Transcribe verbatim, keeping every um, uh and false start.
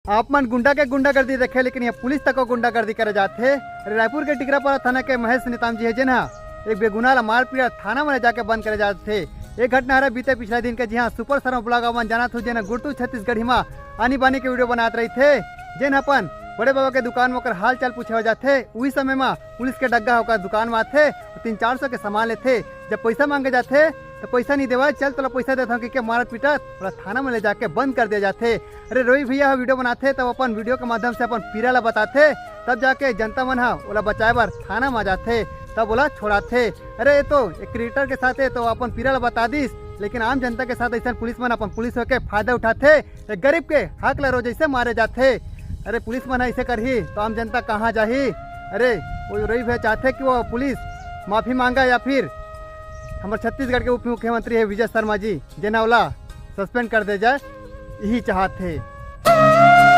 आप मन गुंडा के गुंडागर्दी देखे, लेकिन ये पुलिस तक को गुंडागर्दी करे जाथे। अरे, रायपुर के टिकरापारा थाना के महेश नेताम जी हे, जेन हा एक बेगुनाह ला मार पीट थाना में ले जाके बंद करे जाथे। ये घटना हरे बीते पिछला दिन के, जिहां सुपर शर्मा ब्लॉग मन जानत हो, जेन हा गुरतू छत्तीसगढ़ी मा आनी बानी के वीडियो बनात रहिथे, जेन हा अपन बड़े बाबा के दुकान में ओकर हाल चाल पूछे बर जाथे। उही समय मा पुलिस के डग्गा ओकर दुकान में आथे, तीन चार सौ के सामान लेथे। जब पैसा मांगे जाथे तो पैसा नहीं देवय, चल तोला पैसा देथव कहिके मारत पीटत ओला थाना में ले जाके बंद कर दिया जाथे। अरे, रोई भैया ह वीडियो बनाथे, तब अपन वीडियो के माध्यम से अपन पीरा ला बताथे, तब जाके जनता मन ह ओला बचाए बर थाना में आ जाथे, तब ओला छोड़ाथे। अरे, ये तो एक क्रिएटर के साथ है, तो अपन पीरा ला बता दिस, लेकिन आम जनता के साथ ऐसा पुलिस मन अपन पुलिस होके फायदा उठाथे। एक गरीब के हक ला रोज ऐसे मारे जाथे। अरे, पुलिस मन ऐसे करही तो आम जनता कहाँ जाही? अरे, वो रोई भैया चाहथे कि वो पुलिस माफी मांगा या फिर हमर छत्तीसगढ़ के उप मुख्यमंत्री है विजय शर्मा जी, जेन हा ओला सस्पेंड कर दे जाए, यही चाहत हे।